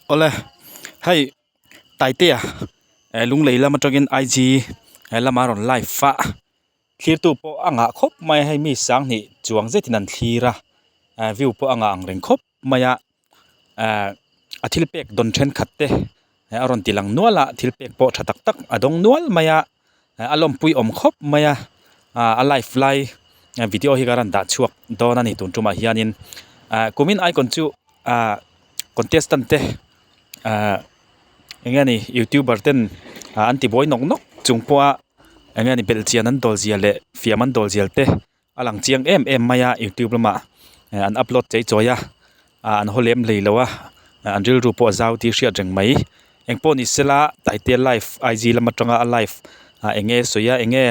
Awle hei Taitea eh lunglei lam atangin IG he lama rawn live a thlirtu pawh a ngah khawp mai a hei mi sanghnih chuang zetin an thlir a eh view pawh a ngah ang reng khawp mai a eh a thil pek dawn thenkhat te eh a rawn ti lang nual a thil pek pawh tha tak tak a dawng nual mai a eh a lawmpui awm khawp mai a ah a live lai video hi ka rawn dah chhuak dawn a ni tun tumah hianin ah kumin icon chu ah contestant te ah eng nge ni youtuber ten ah an ti buai nawk nawk chung pawha eng nge ni belhchian an dawl zia leh fiam an dawl zial te a lang chiang em em mai a youtube lamah eh an upload chei chawi a ah an haw lem hlei lo a an rilru pawh a zau tih hriat reng mai eng pawh ni sela taitea live IG lam atanga a live ah eng nge sawi a eng nge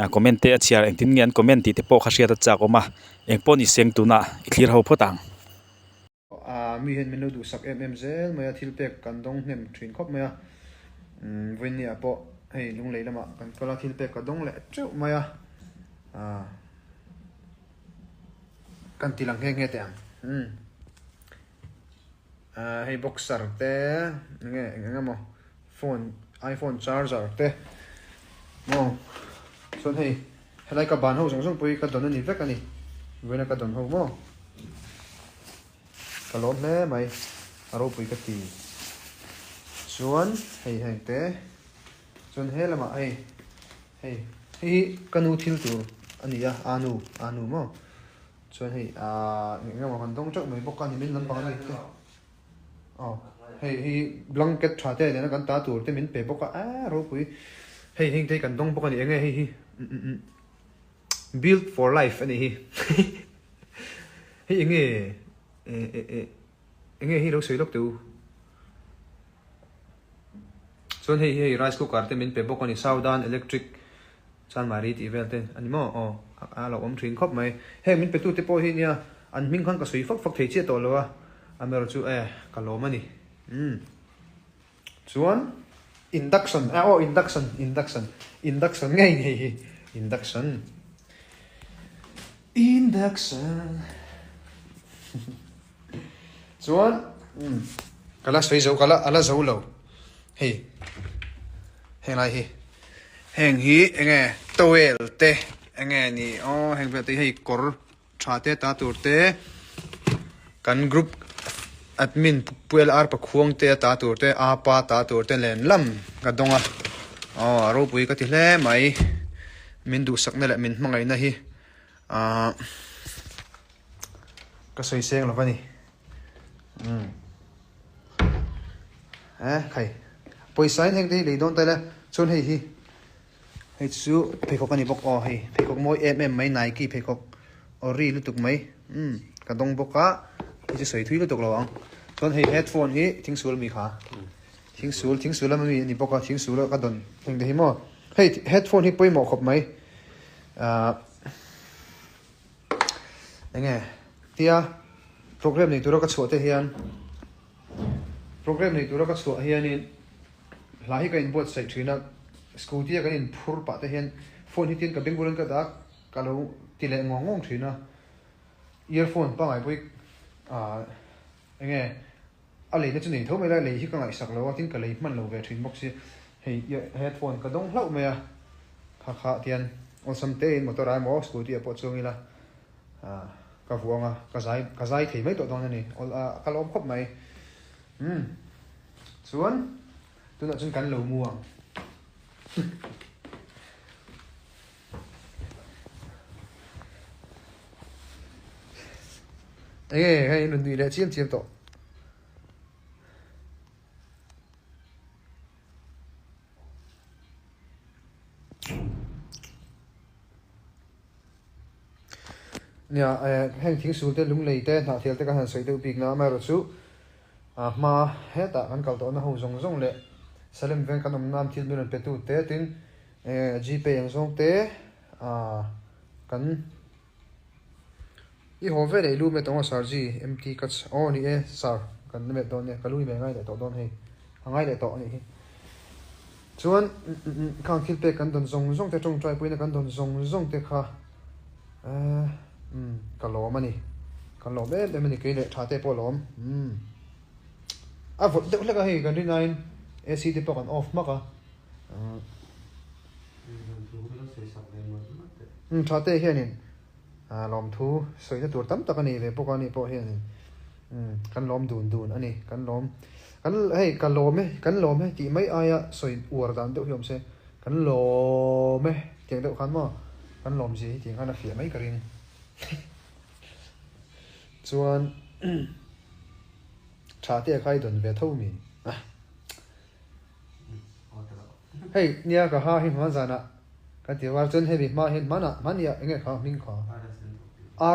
ah comment te a chhiar engtin nge an comment tih te pawh kha hriat a chak awm a eng pawh ni seng tunah i thlir ho phawt ang. Ah mi hian min lo duhsak em em zel mai a, thil pek kan dawng hnem thin khawp mai a, umm vawiin ah pawh hei lunglei lamah kan kal a, thil pek ka dawng leh teuh mai a, ah kan ti lang nghe nghe teh ang umm ah hei boxer te eng nge eng eng emaw phone iphone charger te maw chuan hei Helai ka ban ho zawng zawng pawh hi ka dawn a ni vek a ni. Vawiina ka dawn ho maw? Ka lawm hle mai. A ropui ka ti. Chuan hei heng te. Chuan he lamah hei hei hei hi ka nu thil tur a ni a, anu anu maw? Chuan hei aaa eng emaw kan dawng teuh mai bawk a ni min lampang a ni te. Aw hei hi blanket tha te nena kan ta tur te min pe bawk a eh ropui hei heng te hi kan dawng bawk a ni eng nge hei hi build for life a nih hi hei eng nge eh eh eh eng nge hi lo sawi lawk teh u chuan hei hi hei rice cooker te min pe bawk a ni southern electric Chanmari tih vel te a ni maw? Aw, a lo awm thin khawp mai. Heng min petute pawh hi nia, an hming khan ka sawi fak fak thei chiah tawh lo a, amaherawh chu e, ka lawm a ni. Umm. Chuan, induction, a aw induction, induction, induction ngei ngei hi, induction, induction. Chuan, umm, ka la sawi zo, ka la, a la zo lo. Hei, henglai hi. Heng hi eng nge towel te eng nge ni aw heng vel te hi hei kawr tha te ta tur te kan group admin puel ar pakhuang te ta tur te apa ta tur te len lam ka dawng a aw a ropui ka ti hle mai min duhsakna leh min hmangaihna hi ahh ka sawi seng lo va ni umm. Eh khai pawisa in heng te hi lei dawn ta ila chuan hei hi hei chu pheikhawk a ni bawk aw hei pheikhawk mawi em em mai Nike pheikhawk aw ri lutuk mai umm ka dawng bawk a hei chu sawi thui lutuk lo ang chuan hei headphone hi thingsul ami kha thingsul thingsul lama mi a ni bawk a thingsul a ka dawn heng te hi maw hei headphone hi pawimawh khawp mai ahh. Eng nge tia program nei tura ka chhuah te hian program nei tura ka chhuah hianin hla hi ka inbuatsaih thin a scooty a kan inphur pah te hian phone hi tin ka beng bulah ka dah a ka lo ti leh ngawng ngawng thin a earphone pangngai pawh hi ah eng nge a leina chu nei tho mai la lei hi ka ngaihsak lo a tin ka lei hman lo ve thin bawk si hei headphone ka dawng hlauh mai a kha kha tian awlsam te in motor ah emaw scooty ah pawh chuang ila ah ka vuang a ka zai ka zai thei mai tawh dawn a ni awl ah ka lawm khawp mai umm chuan tunah chuan kan lo mu ang. Enge hei in rawn nui leh chiam chiam tawh. Nia eh heng thingsul te lunglei te hnahthial te kan han sawi deuh bik na amaherawhchu a hma hetah kan kal tawhna ho zawng zawng leh Salem veng kan awm nan thil min rawn pe tu te tin eh gpay ang zawng te ah kan I haw ve leh i lu met ang aw Sir Ji, MT ka chh aw ni e Sir kan la met dawn nia ka lu i meh ngai leh tawh dawn hei a ngai leh tawh a nih hi. Chuan khang thil pek kan dawn zawng zawng te tawngtai puina kan dawn zawng zawng te kha eh umm ka lawm a ni ka lawm em em a ni kei leh tha te pawh lawm umm. A vawt deuh hlek a hei kan rinaiin AC te pawh kan off hmak a. Umm tha te hianin lawmthu sawina tur tam tak a nei ve bawk a ni pawh hianin umm kan lawm dun dun a ni kan lawm kan hei ka lawm e kan lawm e tih mai aia sawi uar dan deuh hi awm se kan lawm e tiang deuh khan maw kan lawm zia hi tiang khan a fiah mai ka ring chuan tha te a khai dawn ve tho mi. Hei nia ka ha hi hman zanah kan ti var chuan hemi hma hian hmanah hmania enge kha hming kha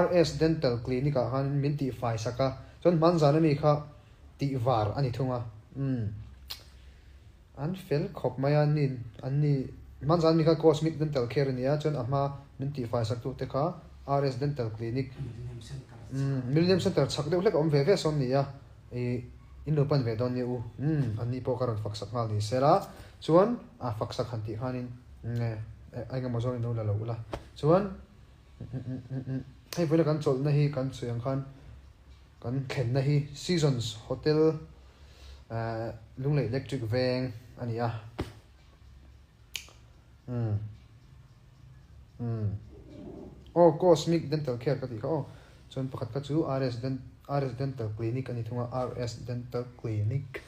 RS Dental Clinic ah khan min tih fai sak a chuan hman zan ami kha tih var a ni thung a umm an fel khawp mai a ni an ni hman zan ami kha Cosmic Dental Care a nia chuan a hma min tih fai sak tu te kha RS Dental Clinic umm Millennium Center chhak deuh hlek a awm ve ve sawn nia ih. In lo pan ve dawn nia u. Umm, anni pawh ka rawn fak sak nghal ni sela. Chuan, a fak sak han tih khanin nge engemaw zawng in lo la lo ula. Chuan, hei vawiina kan chawlhna hi kan sawi ang khan kan thlenna hi Seasons Hotel Lunglei Electric Veng a ni a. Umm. Umm. Aw Cosmic Dental Care ka tih kha aw. Chuan pakhat kha chu RS Dent RS Dental Clinic a ni thung a, RS Dental Clinic.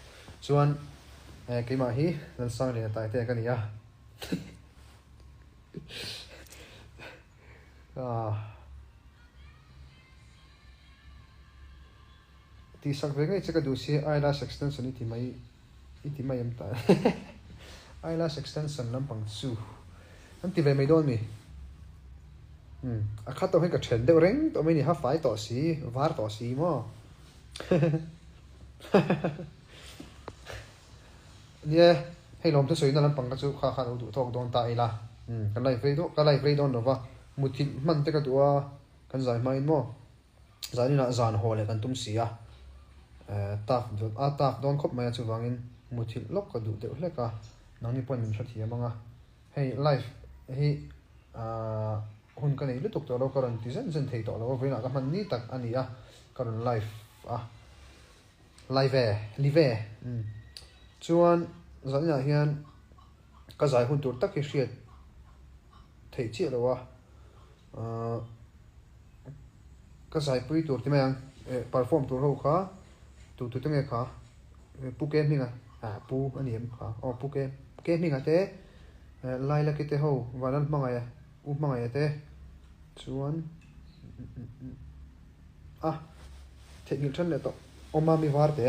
Chuan eh keimah hi Lalsangliana Taite ka ni a. Ah. Tihsak ve ngei che ka duh si eyelash extension i ti mai i ti mai em ta eyelash extension lampang chu an ti ve mai dawn mi umm a khat tawh hian ka then deuh reng tawh mai ni ha fai tawh si var tawh si maw nia hei lawm thusawina lampang kha chu kha kha lo duh tawk dawn ta ila umm ka live rei dawn ka live rei dawn lova muthilh hman te ka duh a kan zai hmain maw. Zaninah zan haw leh kan tum si a, tak a tak dawn khawp mai a chuvangin muthilh lawk ka duh deuh hlek a, nangni pawhin min hrethiam ang a, hei live hi hun ka nei lutuk tawh lo ka rawn ti zen zen thei tawh lo a, vawiinah ka hman ni tak a ni a, ka rawn live a, live live umm chuan zaninah hian ka zai hun tur tak hi hriat theih chiah lo a. Ahh ka zaipui tur ti mai ang eh perform tur ho kha tu tu te nge kha pu ke hminga ah pu a ni em kha aw pu ke ke hminga te eh lailaki te ho vanlal hmangaih a u hmangaih a te chuan a theihnghilh then leh tawh aw mami var te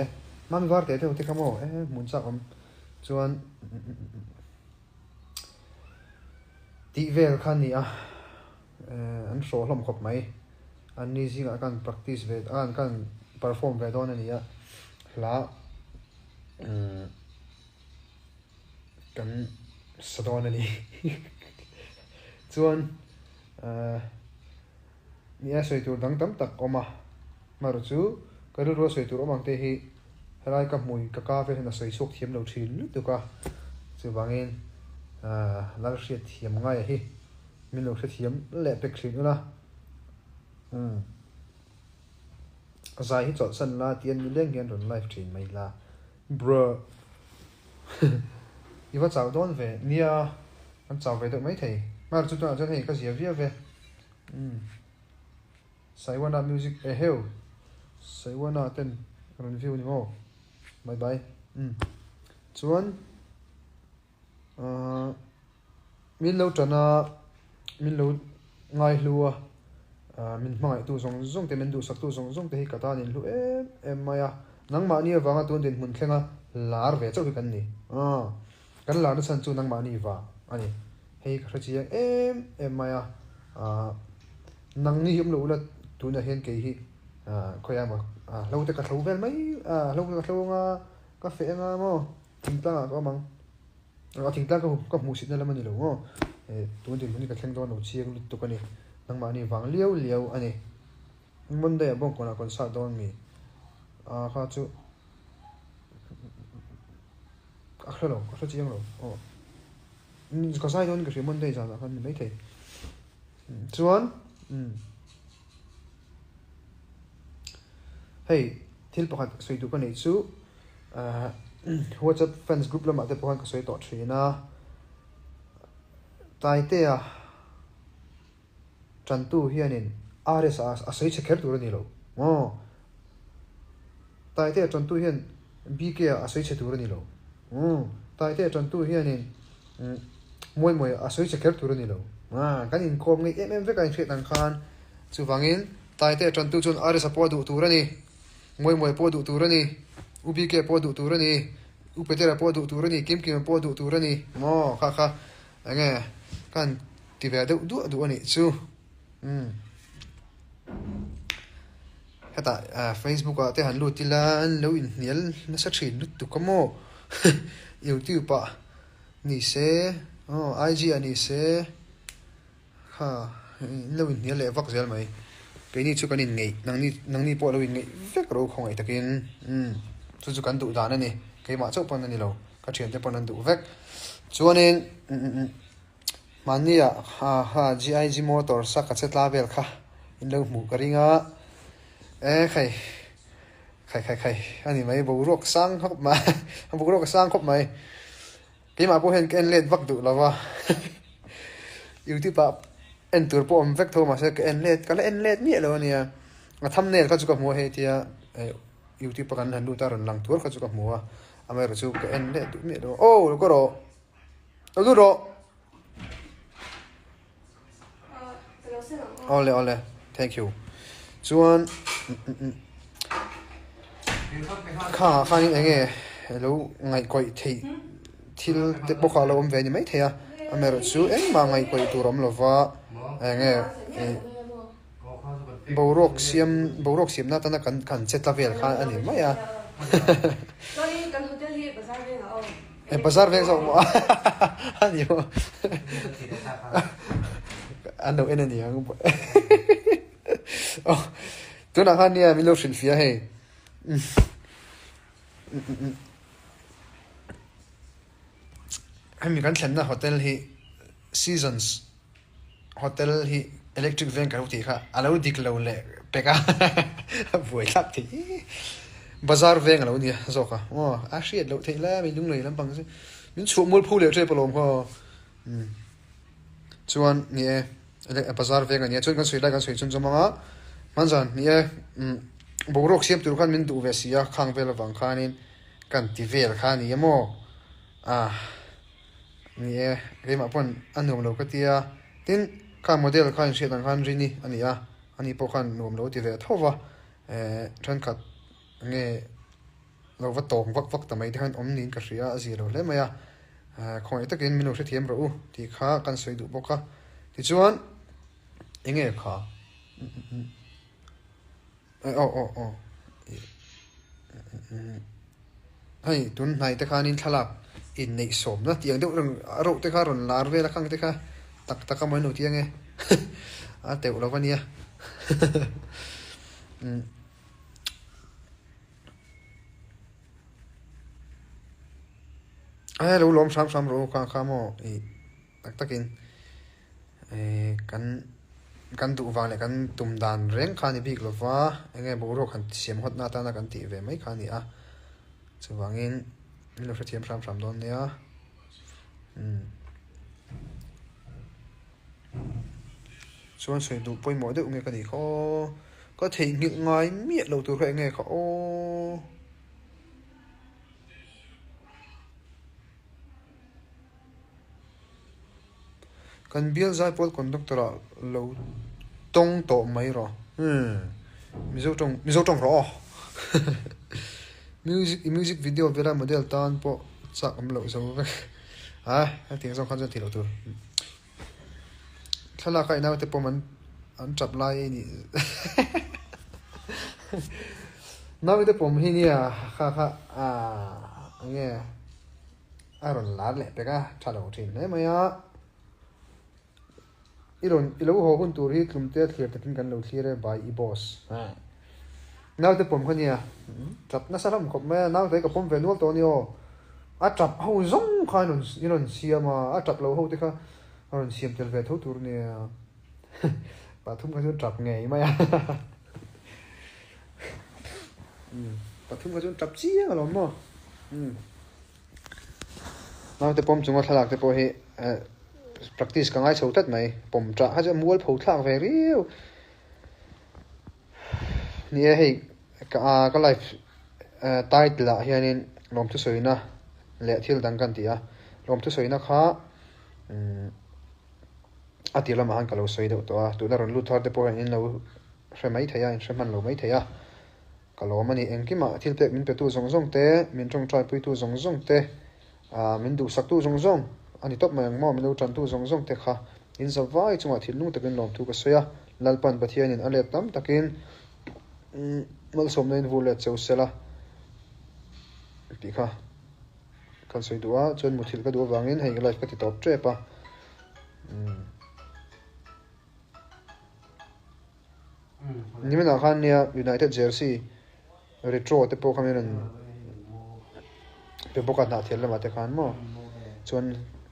mami var te te ho te kha maw eh hmun chak awm chuan. Tih vel kha a ni a, an hrawh hlawm khawp mai. An ni zingah khan practice ve a khan perform ve dawn a ni a, hla kan sa dawn a ni. Chuan nia sawi tur dang tam tak awm a, amaherawh chu ka rilrua sawi tur awm ang te hi Helai ka hmui ka ka vel hian a sawi chhuak thiam lo thin lutuk a, chuvangin lal hriat thiam ngaia hi min lo hrethiam leh pek thin ula, umm zai hi chawlhsan la tian nileng hian rawn live thin mai la bruh i va chau dawn ve nia kan chau ve deuh mai thei, hmar chu tunah chuan hei ka zia viau ve umm. Saiwana music eheu Saiwana ten rawn view ni maw bye bye umm chuan ahh min lo tan a min lo ngai hlu a ahh min hmangaih tu zawng zawng te min duhsak tu zawng zawng te hi ka tan in hlu em em mai a nangmahni avanga tun dinhmun thlenga lar ve chauh hi kan ni aw kan lar na chhan chu nangmahni vang a ni hei ka hre chiang em em mai a ahh. Nangni hi awm lo ula tunah hian kei hi khawiah emaw hlo te ka hlo vel mai a, hlo te ka hlo anga ka feh anga maw thingtlangah ka awm ang, a thingtlang ka ka hmuh sitna lam a ni lo maw tun dinhmun hi ka thleng dawn lo chiang lutuk a ni, nangmahni vang liau liau a ni. Monday ah Bawngkawnah concert dawn mi a kha chu ka hre lo ka hre chiang lo aw ka zai dawn ka hria Monday zanah khan ni maithei. Chuan hei thil pakhat sawi duh ka neih chu WhatsApp fans group lamah te pawh khan ka sawi tawh thin a, Taitea tantu hianin RS a a sawi chhe kher tur a ni lo maw? Taitea tantu hian BK a a sawi chhe tur a ni lo umm Taitea tantu hianin Muaimuai a sawi chhe kher tur a ni lo kan inkawm ngei em em vek a inhriat ang khan chuvangin Taitea tantu chuan RS a pawh a duh tur a ni. Muaimuai pawh duh tur a ni, U BK pawh duh tur a ni, U Petera pawh duh tur a ni, Kimkima pawh duh tur a ni maw? Kha kha enge ka han ti ve deuh duah duh a nih chu. Umm hetah Facebook ah te han lut ila an lo inhnial nasa thin lutuk a maw? YouTube ah ni se aw IG ah ni se. Kha in lo inhnial leh vak zel mai. Keini chu kan inngeih, nangni nangni pawh lo inngeih vek ro khawngaih takin umm chu chu kan duh dan a ni. Keimah chauh pawn a ni lo, ka thiante pawn an duh vek. Chuanin umm mahnia ha ha GIG motor sak a che tla vel kha in lo hmuh ka ring a, e khai khai khai khai a ni mai boruak sang khawp mai boruak a sang khawp mai. Keimah pawh hian ka en let vak duh lo va, youtube ah en tur pawh awm vek tho mahse ka en let ka la en let miah lo a nia, a thumbnail kha chu ka hmu a hei tia youtube a kan han lut a rawn lang tur kha chu ka hmu a, amaherawhchu chu ka en let duh miah lo a, aw lo ka rawh lo lut rawh. Awle awle thank you chuan kha khanin eng nge alo ngaihkawih theih thil te pawh kha alo awm ve a ni maithei a amaherawhchu engmah ngaihkawih tur a awm lova eng nge ih boruak siam boruak siamna atana kan kan che tla vel kha a ni mai a. E bazar veng zawk maw a ni maw an lo en a ni ang aw tunah khan nia min lo hrilh fiah hei hemi kan thlenna hotel hi seasons Hotel hi electric veng ka lo tih kha a lo dik lo leh pek a a buai thlak thei e bazar veng a lo nia zawk a aw a hriat loh theih lai a mi lunglei lampang chu min chhuah mual pho leh tep alawm kha umm chuan ni e bazar veng a nia chuan kan sawi lai kan sawi chhun zawm ang a hmanzan ni e umm boruak siam tur khan min duh ve si a khang vel avang khanin kan ti vel kha a ni a maw ah. Ni e, keimah pawn a nuam lo ka ti a, tin kha model kha inhriat ang khan Rini a ni a, ani pawh khan nuam lo ti ve tho va, eh thenkhat nge lo va tawng vak vak ta mai te khan awm niin ka hria a zia lo hle mai a, eh khawngaih takin min lo hrethiam rawh u tih kha kan sawi duh bawk a, tichuan eng nge kha Aw aw aw hei tun hnai te khanin thlalak inneih sawmna tih ang deuh reng a rauh te kha rawn lar vel a khang te kha tak tak a mawi lo tih ange a teuh lo a nia a lo lawm hram hram rawh u kha kha maw ih tak takin. Ehh kan kan duh vang leh kan tum dan reng kha a ni bik lova eng nge boruak han siam hawtna atana kan tih ve mai kha a ni a chuvangin min lo hrethiam hram hram dawn nia umm chuan sawi duh pawimawh deuh nge ka nih kha aw ka theihnghilh ngai miah lo tur kha eng nge kha aw. Kan bial zaipawl conductor ah lo tawng tawh mai rawh. Umm Mizo tawng Mizo tawng rawh aw. Music i music video vela model tan pawh chak awm loh zo vek. A hetiang zawng khan chuan tih loh tur. Thlalak a i naute pawm an an tap lai a nih. Naute pawm hi nia kha kha a enge. A rawn lar leh pek a, tha lo thin hle mai a. I rawn i lo haw hun tur hi tlumte thlir takin kan lo thlir e by i boss. Naute pawm kha nia, tap nasa hlawm khawp mai a, naute ka pawm ve nual tawh a ni aw. A tap ho zawng kha i rawn i rawn siam a, a tap lo ho te kha a rawn siam tel ve tho tur a nia. Pathum kha chuan tap ngei mai a. Pathum kha chuan tap chiang alawm maw. Umm naute pawm chunga thlalak te pawh hi practice ka ngai chho tlat mai pawm ṭah kha chu a mual pho thlak ve riau ni e hei ka ka life title ah hianin lawmthu sawina leh thil dang kan ti a lawmthu sawina kha umm a tir lamah khan ka lo sawi deuh tawh a tuna rawn lut thar te pawh hian in lo hre mai thei a in hre hman lo mai thei a. Ka lawm a ni. Engkimah thil pek min petu zawng zawng te, min tawngtaipuitu zawng zawng te, ah min duhsaktu zawng zawng a ni tawp mai ang maw? Min lo tantu zawng zawng te kha in za vai chungah thinlung takin lawmthu ka sawi a. Lalpan Pathianin a let tam takin malsawmna in vur let cheu sela tih kha kan sawi duh a. Chuan muthilh ka duh avangin hei live ka ti tawp tep a. Umm. Niminah khan nia United jersey retro te pawh kha min rawn pe bawk a hnahthial lamah te khan maw chuan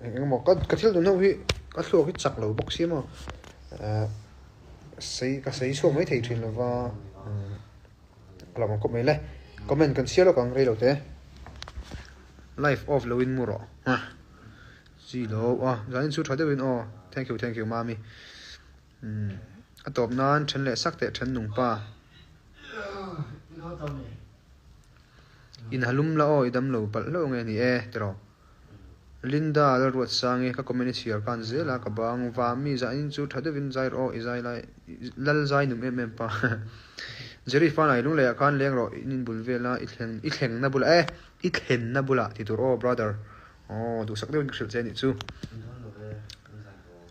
eng eng emaw ka ka thil dun ho hi ka thluak hi chak lo bawk sia maw ehh sei ka sei chhuak mai thei thin lova umm a lo awm khawp mai le comment kan chhiar lawk ang rei lo te live off lo in mu rawh ha chi lo a zanin chu tha deuhin aw thank you thank you mami. Umm a tawp nan then leh sak teh then nung pa. In halum la aw i dam lo palh hlauh nge ni e tiraw. Linda Lalruatsangi ka comment i chhiar khan zel a ka bang va mi zanin chu tha deuhin zai rawh aw i zai lai lal zai num em em pa. Jerry Fanai lungleiah khan leng rawh in inbul vel a i thleng i thlengna bulah e i thlenna bulah ti tur aw brother aw duhsak deuhin ka hrilh che anih chu.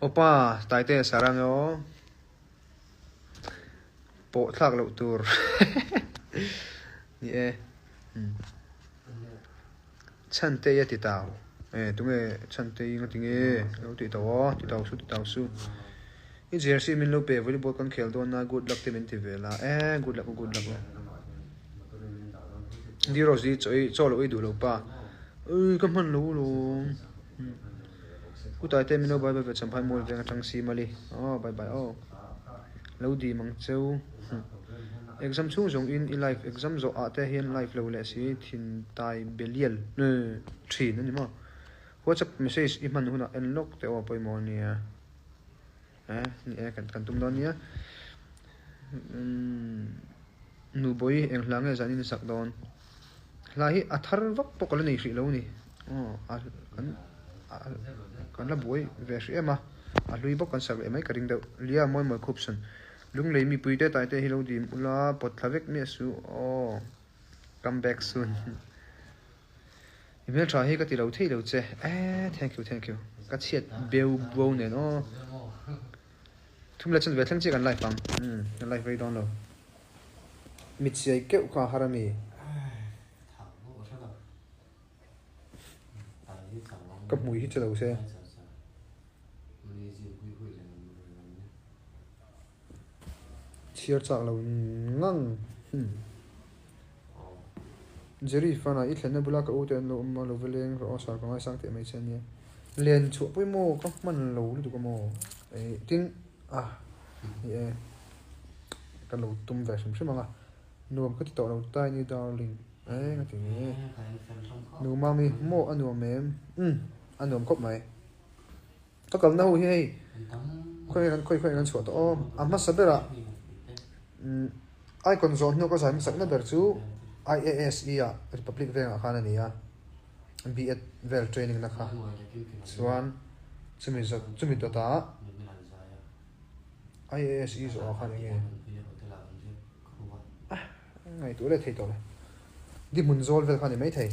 Awpa Taite sarang e aw. Pawh thlak loh tur ni e. Chhantei a ti tau. E tunge Chhantei nga tinge lo ti tau aw ti tau su ti tau su. I jersey min lo pe volleyball kan khel dawn a good luck te min ti vel a e good luck good luck. Di Rose i chaw ei chaw loh ei duh lo pa. Ui ka hman lo lawm. Ku Taite min lo bye bye ve Champhai mual veng atang si mali aw bye bye aw lo dim ang cheu exam chhung zawng in i live exam zawh ah te hian live lo leh si thin tai belial thin ani maw whatsapp message i hman hunah en lawk teh aw pawimawh ania eh ni e kan tum dawn nia Nubawi eng hla nge zan in sak dawn. Hla hi a thar vak pawh ka la nei hrih lo a ni. Aw a kan kan la buai ve hrih em a, a hlui bawk kan sak leh mai ka ring deuh. Lia mawi mawi khup sawn Lunglei mipui te tai te hi lo dim ula pawt thla vek miah suh aw come back soon. I hmeltha hi ka ti lo thei lo che eh thank you thank you ka chhiat beu buau nen aw. Thum leh chan ve thleng chiah kan live ang umm kan live rei dawn lo. Mit siai keuh kha a har a mi. Ka hmui hi che lo se. Chhiar chak lo ngang. Jerry fana i thlenna bula ka u te an lo awm a lo va leng rawh aw sar ka ngaisang teh mai che ania. Len chhuah pawh maw ka hman lo lutuk a maw eh tin a ni e ka lo tum ve hrim hrim ang a nuam ka ti tawh lo tiny darling eh nga ti nge nu mami maw a nuam em umm a nuam khawp mai ka kalna ho hi hei khawi kan khawi khawi kan chhuah tawh aw a hmasa berah umm icon zawh hnu ka zai hmasakna ber chu I_A_S_E ah republic vengah khan a ni a. B.Ed vel training na kha chuan chumi zawt chumi dawtah IAS i zawh ah khan enge ah ngaihtuah leh thei tawh lo di hmun zawl vel kha a ni maithei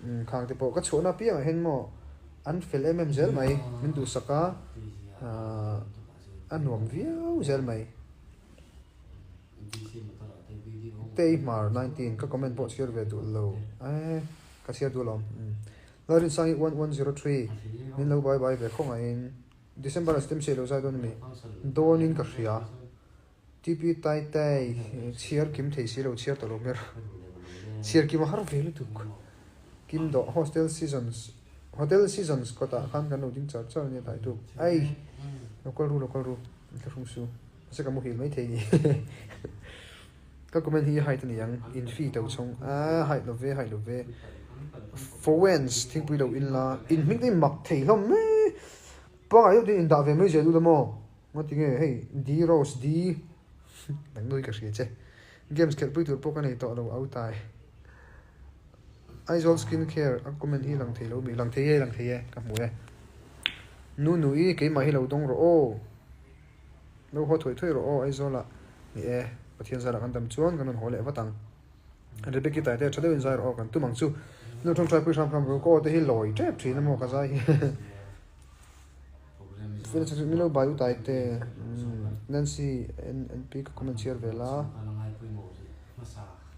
umm khang te pawh ka chhuahna apiangah hian maw an fel em em zel mai min duhsak a ahh a nuam viau zel mai. Tei hmar 19 ka comment pawh chhiar ve duh lo eh ka chhiar duh alawm umm Lalrinsangi 1103 min lo bye bye ve khawngaihin December ah stem siai lo zai dawn a mi dawnin ka hria TP Tai Tai chhiar kim thei si lo chhiar tawh lo ber chhiar kim a har ve lutuk Kim dawh hostel seasons hotel seasons kawtah khan kan lo ding char char ania tai tuk ai lo kal ru lo kal ru inthlahrung su. Mahse ka muhil mai thei ni. Ka comment hi i hide a ni ang, in fee to chhawng a hide lo ve hide lo ve. Fawens thingpui lo in la, in hming te hi mak thei hlawm mai. Pangai deuh te in dah ve mai zel duh la maw? Ngati nge hei D Rose D nang nui ka hria che. Games khelhpui tur pawh ka nei tawh lo autai. Aizawl skin care a comment hi lang thei lo mi? Lang thei e lang thei e ka hmu e. Nu nu i keimah hi lo dawng rawh aw. Lo haw thuai thuai rawh aw Aizawl ah ni e Pathian zar ah kan dam chuan kan rawn haw leh vat ang. Rebecca tai te tha deuhin zai rawh aw kan tum ang chu. Nu thawngthai pui hram hram ru ka aw te hi lawi tep thin a maw ka zai hi. Min lo bai u tai te Nancy NNP ka comment chhiar ve la.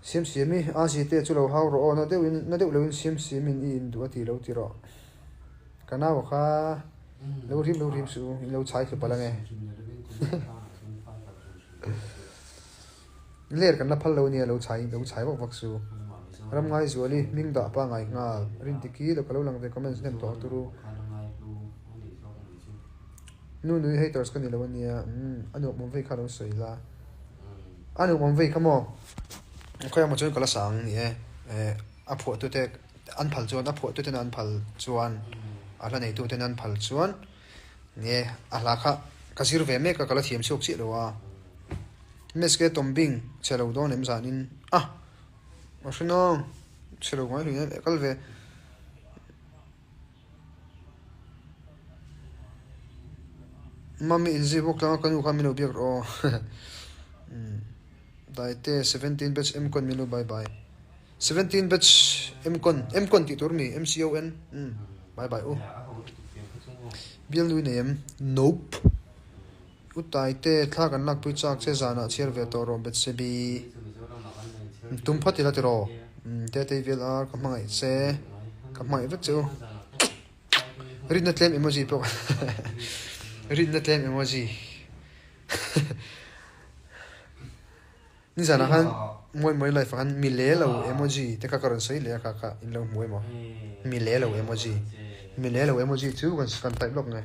Siam siam i Azi te chu lo hau rawh aw na deuhin na deuh loin siam siam in i induh a ti lo ti rawh. Ka nau kha lo rim lo rim suh u, in lo chhai thlu palh ange. Ler kan la phal lo ania lo chhai lo chhai vak vak su. Ram ngai zuali hming dah pa ngai nghal. Rindiki lo ka lo lang ve comments hnem tawh turu. Nu nui haters ka ni lo ania umm a nuam awm vei kha lo sawi la. A nuam awm vei kha maw khawi emaw chuan ka la sang ni e a phuahtute An phal chuan, a phuahtuten an phal chuan, a hla neituten an phal chuan nge a hla kha ka zir ve mek a, ka la thiam chhuak chiah lo a. Mske Tombing chhe lo dawn em zanin a, a hre nang, chhe lo ngai hluin a kal ve. Mummy inzui bawk tlanga ka nu kha min lo biak rawh aw. Daite 17 batch mcon min lo bye bye. 17 batch mcon mcon tih tur mi mcon umm bye bye u. Bial nui nei em? Nope. U Taite thla kan lakpui chak che zanah chhiar ve tawh rawh Bethsebi. Tum phawt ila tiraw? Umm Tetei VLR ka hmangaih che ka hmangaih vek che u. Rinna tlem emoji pawh rinna tlem emoji. Nizanah khan Mawi Mawi life ah khan mi le lo emoji te kha ka rawn sawi leh a kha kha in lo hmu emaw mi le lo emoji mi le lo emoji chu kan kan type lawk nge.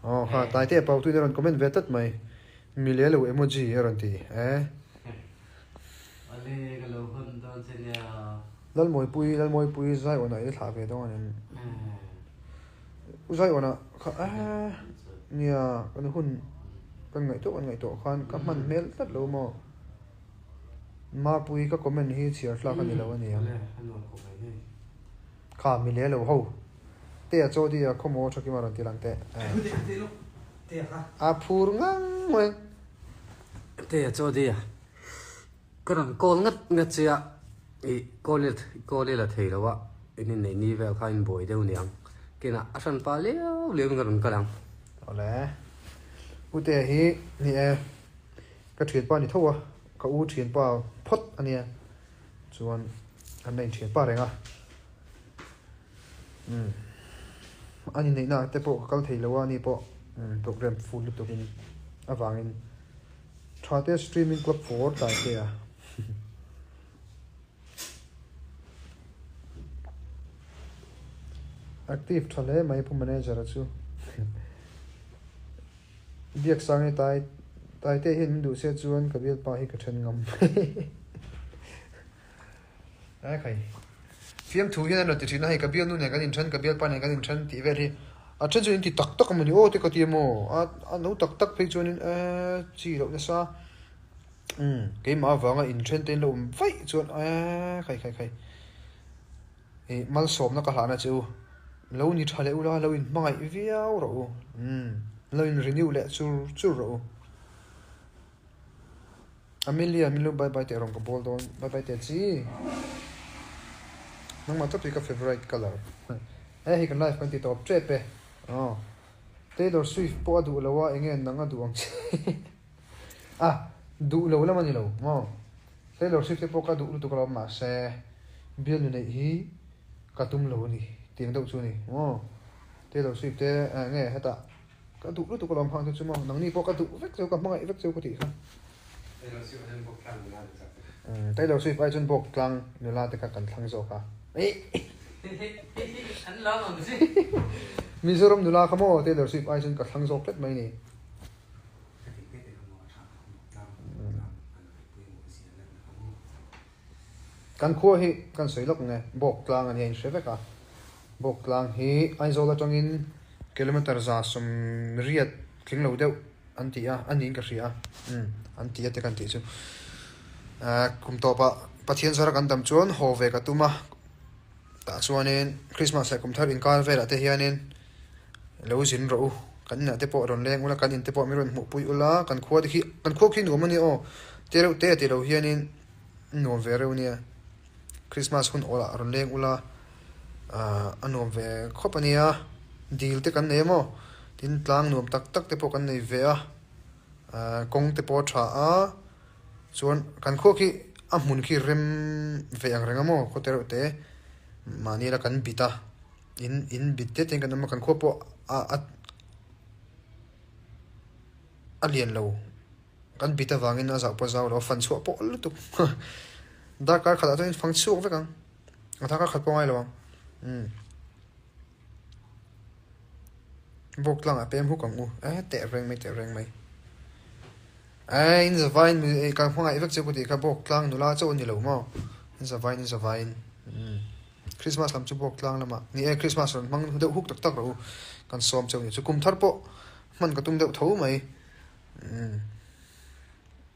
Aw kha tlai te pau tuin a rawn comment ve tlat mai mi le lo emoji a rawn ti e. Lalmawipui Lalmawipui Zaiawnah i thlah ve dawn em? U Zaiawnah kha e nia kan hun kan ngaihtuah kan ngaihtuah khan ka hman hmel tlat lo maw. Mapui ka comment hi chhiar thlak a ni lo a ni ang. Kha mi le lo ho. Te a chaw di a khawmaw tha kima rawn ti lang teh. A phur ngang mai. Te a chaw di a. Ka rawn call ngat ngat che a. I call i call i la thei lo a. In in nei ni vel kha in buai deuh niang. Kinah a hran pa liau liau in ka rawn kal ang. Awle. Ute hi ni e. Ka thianpa ni tho a, ka u thianpa phawt a nia, chuan an la inthianpa reng a, umm an inneihna te pawh ka kal thei lo a, ani pawh program full lutuk in avangin tha te streaming club for tlai te a. Active tha hle mai pu manager a chu. Biaksang i tai Taite hian min duh se chuan ka bialpa hi ka then ngam Ai khai Fiamthu hian an rawn ti thin a hei ka bialnu nen kan inthen ka bialpa nen kan inthen tih vel hi a then chu in ti tak tak a mawni aw te ka ti emaw a a no tak tak phei chuanin eee chi loh nasa umm keimah avanga inthen te in lo awm vaih chuan eee khai khai khai. Ih malsawmna ka hlahna che u, lo ni tha leh ula, lo in hmangaih viau rawh u, umm lo in renew leh chur chur rawh u. Amelia min lo bye bye teh rawng ka bawl dawn, bye bye teh chi. Nangmah tawp hi ka favourite colour. He hei kan live kan ti tawp tep e. Aw Taylor Swift pawh a duh lo a enge nang a duh ang che. A duh lo lam a ni lo maw? Taylor Swift te pawh ka duh lutuk alawm mahse bialnu neih hi ka tum lo a ni tiang deuh chu a ni maw? Taylor Swift te nge hetah ka duh lutuk alawm hang te chu maw nangni pawh ka duh vek cheu ka hmangaih vek cheu ka tih kha. Taylor Swift ai chuan bawk tlang nula te kha kan thlang zawk a. Mizoram nula kha maw Taylor Swift ai chuan ka thlang zawk tlat mai ni. Kan khua hi kan sawi lawk nge Bawk tlang a nia in hre vek a. Bawk tlang hi Aizawl atangin kilometre 180 tling lo deuh an ti a, a niin ka hria a, umm an ti a te kan tih chu. Ahh kum tawpah Pathian zara kan dam chuan haw ve ka tum a, tah chuanin Christmas leh kum thar inkar velah te hianin lo zin rawh u, kan inah te pawh rawn leng ula, kan in te pawh min rawn hmuhpui ula, kan khua te khi, kan khua khi nuam a nia aw, te reuh te ti lo hianin nuam ve reuh nia, Christmas hun awlah rawn leng ula ahh a nuam ve khawp a nia, dil te kan nei a maw, tin tlang nuam tak tak te pawh kan nei ve a, ahh kawng te pawh a tha a, chuan kan khua khi a hmun khi rem ve ang reng a maw khaw te reuh te mahni la kan bit a. In in bit te te in kan awm a kan khua pawh a a a lian lo kan bit avangin a zau pawh a zau lo a fan chhuah pawh lutuk darkar khatah chuan in fang chhuak vek ang a darkar khat pawh a ngai lo ang umm bawk tlangah pem huk ang u e teh reng mai teh reng mai e in zavaiin ka hmangaih vek che ku tih kha bawk tlang nula chauh a ni lo maw in zavaiin in zavaiin umm. Christmas lam chu bawk tlang lamah ni e, Christmas rawn hmang deuh huk tak tak rawh u, kan sawm cheu ni chu kum thar pawh hman ka tum deuh tho mai umm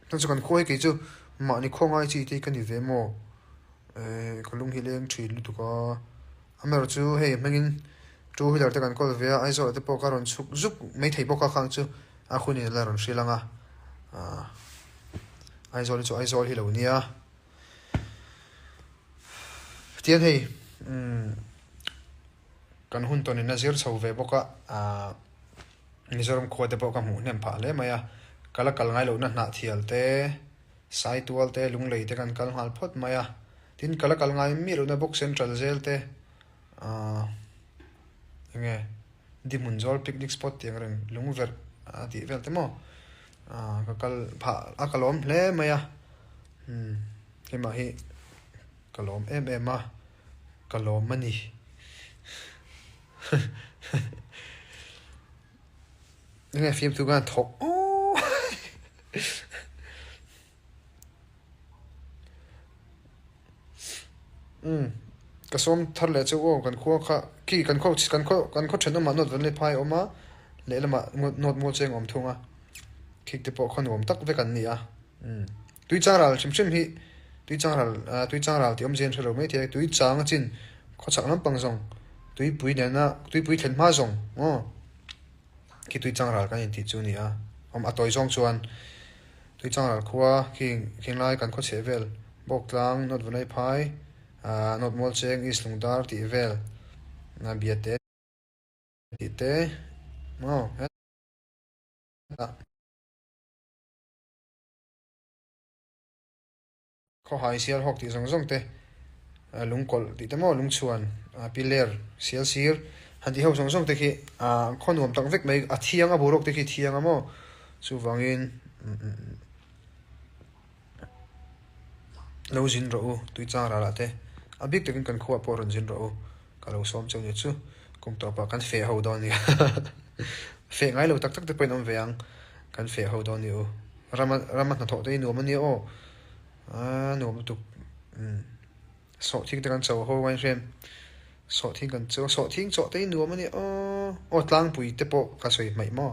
chuan chu kan khawi kei chu mahni khawngai chi te hi ka ni ve maw eh ka lung hi leng thin lutuk a amaherawh chu hei hmangin two wheeler te kan kawl ve a Aizawl ah te pawh ka rawn chhuk zuk mai thei bawk a khang chu a hun in a la rawn hrilh ang a ah Aizawl hi chu Aizawl hi lo nia. Tian hei umm kan hun tawn in a zir chho ve bawk a ahh Mizoram khua te pawh ka hmuh hnem phah hle mai a ka la kal ngai lohna hnahthial te Saitual te Lunglei te kan kal nghal phawt mai a tin ka la kal ngai miah lohna bawk Central zel te ahh eng nge Dihmun zawl picnic spot tih ang reng lungverh a tih vel te maw ahh ka kal phah a ka lawm hle mai a umm keimah hi ka lawm em em a ka lawm a ni enge fiamthu khan thawk aww Umm ka sawm thar leh chu aw kan khua kha khi kan khaw kan khaw kan khaw thenawmah nawt vanlei phai a awm a lehlamah nawt mual cheng a awm thung a khik te pawh khaw nuam tak vek an ni a umm tui chang ral hrim hrim hi tui chang ral ah tui chang ral tih awmzia an hre lo maithei a tui chang a chin khawchhak lampang zawng tuipui nena tuipui thlen hma zawng aw khi tui chang ral kan intih chu a ni a awm a tawi zawng chuan. Tuichangral khua khi khinglai kan khaw chheh vel Bawktlang, North Vanlai Phai, North Mualcheng, East Lungdar tih vel Biate tih te maw hetah Khawhai Sialhawk tih zawng zawng te Lungkawlh tih te maw Lungchhuan Piler Sialsir han tih ho zawng zawng te khi khaw nuam tak vek mai a thiang a boruak te khi thiang a maw chuvangin lo zin rawh u Tuichang ralah te a bik takin kan khuaah pawh rawn zin rawh u ka lo sawm cheu nia chu kum tawpah kan feh ho dawn nia feh ngai lo tak tak te pawhin awm ve ang kan feh ho dawn nia u rama rama hnathawh te hi nuam a nia aw. Aaa nuam lutuk umm sawhthing te kan cho ho a inhrem sawhthing kan cho sawhthing chawh te hi nuam a nia aw aw tlangpui te pawh ka sawi hmaih maw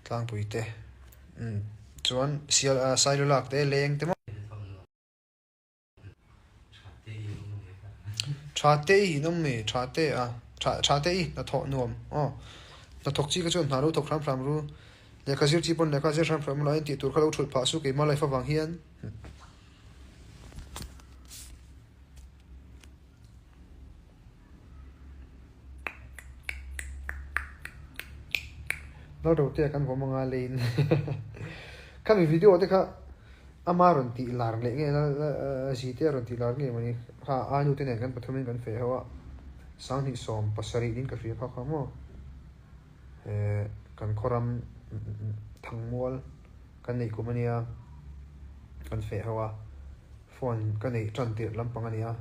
tlangpui te umm chuan sial ah sailo lak te leng te maw tha te i in awm mi tha te a tha tha te i hnathawh nuam aw hnathawk chi kha chuan hna lo thawk hram hram ru. Lehkha zir chi pawn lehkha zir hram hram laiin tih tur kha lo thulh phah su keimah life avang hian. Lalrotea kan vawm anga leiin khami video te kha ama rawn tih lar leh nge Zite rawn tih lar nge mawni kha a nu te nen kan pathumin kan feh ho a 2017 in ka hria kha kha maw. He kan khawram thangmual kan neih kum a nia. kan feh ho a, phone ka neih tan tirh lampang a ni a,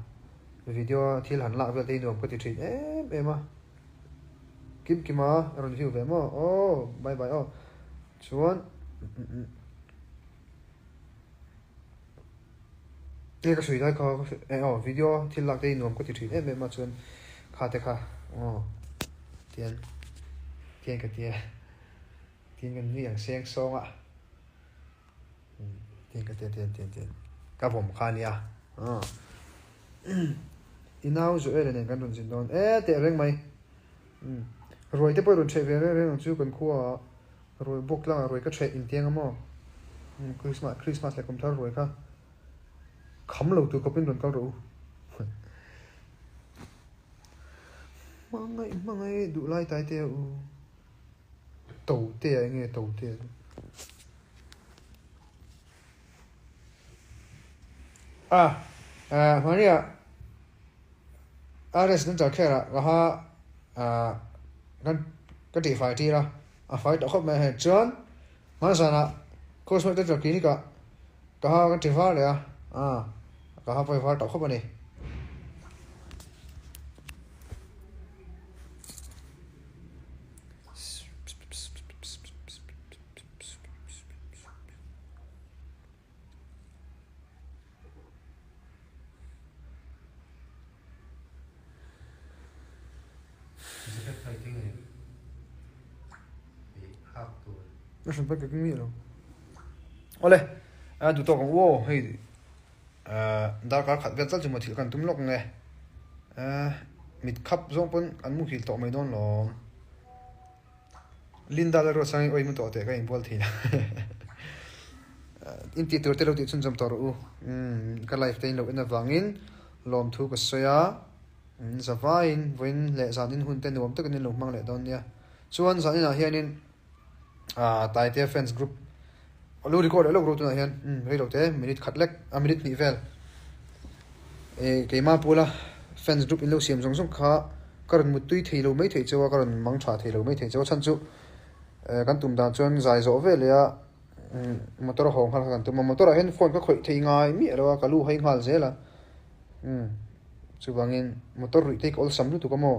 video a thil han lak vel te hi nuam ka ti thin em em a, Kim Kima a rawn view ve maw? Aw bye bye aw chuan Nge ka sawi lai kha e aw video thil lak te hi nuam ka ti thin em em a chuan kha te kha aw tian tian ka tia tian kan nui ang seng sawng a tian ka tia tian tian tian ka vawm kha ania aw i nau Joel nen kan rawn zin dawn e teh reng mai ruai te pawh i rawn chheh ve reng reng ang chu kan khua ah. Ruai bawk tlangah ruai ka ṭheh intiang a maw? Christmas Christmas leh kum thar ruai kha kham lo tur khawpin rawn kal rawh u. Hmangaih hmangaih duh lai tai te a u. To te a enge to te a chu. Ah, eh, Maria, RS Dental Care ah ka ha ah kan ka tihfai tir a. A fai tawh khawp mai a hei chuan hmanzanah Cosmetic Dental Clinic ah ka ha kan ti var leh a ah ka ha pawh hi var tawh khawp a ni. Na hran pek ka mi lo. Ole, a du tawk ang u aw hei darkar khat vel chal chu maw thil kan tum lawk nge. Mit khap zawng pawn an muhil tawh mai dawn lawm. Linda la ruat sangin awi mu tawh teh ka inbual thei la. In tih tur te lo tih chhunzawm tawh rawh u. Ka live te in lo en avangin lawmthu ka sawi a. Zavaiin vawiin leh zanin hun te nuam takin in lo hmang leh dawn nia. Chuan zaninah hianin Taitea fans group lo record leh lawk rawh tunah hian rei lo te minute khat lek a minute hnih vel keimah pula fans group in lo siam zawng zawng kha ka rawn muttui thei lo mai thei cheu a ka rawn mang tha thei lo mai thei cheu a chhan chu kan tum dan chuan zai zawh vel leh a motor a haw nghal kha kan tum a motor ah hian phone ka khawih thei ngai miah lo a ka lu hai nghal zel a chuvangin motor ruih te hi ka awlsam lutuk a maw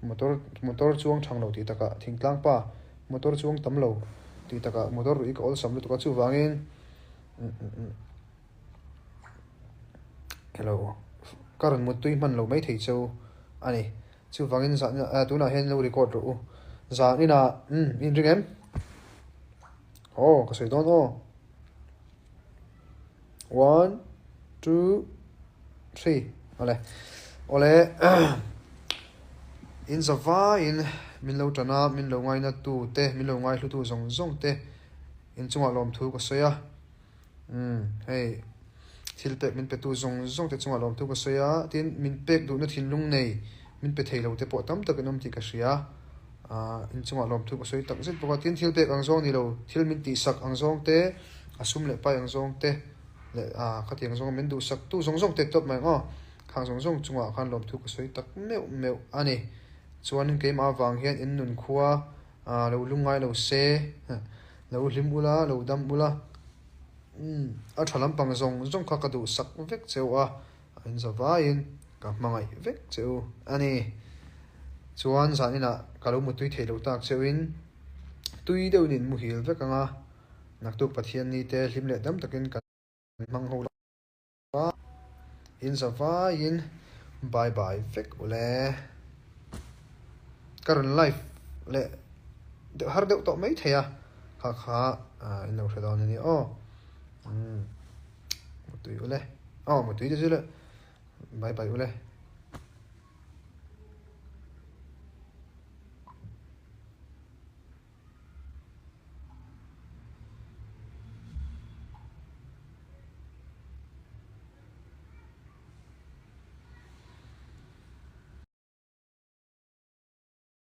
motor motor chuang thang lo tih takah thingtlang pa Motor chuang tam lo tih takah motor ruih ka awlsam lutuk a chuvangin hello ka rawn muttui hman lo maithei chu a ni chuvangin zan tunah hian lo record rawh u zan inah umm in ring em aw ka sawi dawn aw one two three awle awle in zavaiin min lo tan a min lo ngaina tu te min lo ngaihlu tu zawng zawng te inchungah lawmthu ka sawi a umm hei thil pek min pe tu zawng zawng te chungah lawmthu ka sawi a tin min pek duhna thinlung nei min pe thei lo te pawh tam tak in awm tih ka hria ah inchungah lawmthu ka sawi tak zet bawk a tin thil pek ang zawng ni lo thil min tihsak ang zawng te a sum leh pai ang zawng te leh ah khatiang zawng min duhsak tu zawng zawng te tawp mai ang aw khang zawng zawng chungah khan lawmthu ka sawi tak meuh meuh a ni chuanin keimah avang hian in nun khua ah lo lungngai lo se lo hlim ula lo dam ula umm a tha lampang zawng zawng kha ka duhsak vek cheu a a inza vaiin ka hmangaih vek che u a ni. Chuan zan inah ka lo mutui thei lo tak cheuhin tui deuhin in muhil vek ang a, naktuk Pathian ni te hlim leh dam takin kan hmang ho lo a, inza vaiin bye bye vek u le. Ka rawn live leh deuh har deuh tawh mai thei a, kha kha in lo hre dawn a ni aw. Umm mutui u le, aw mutui te chu le bye bye u le.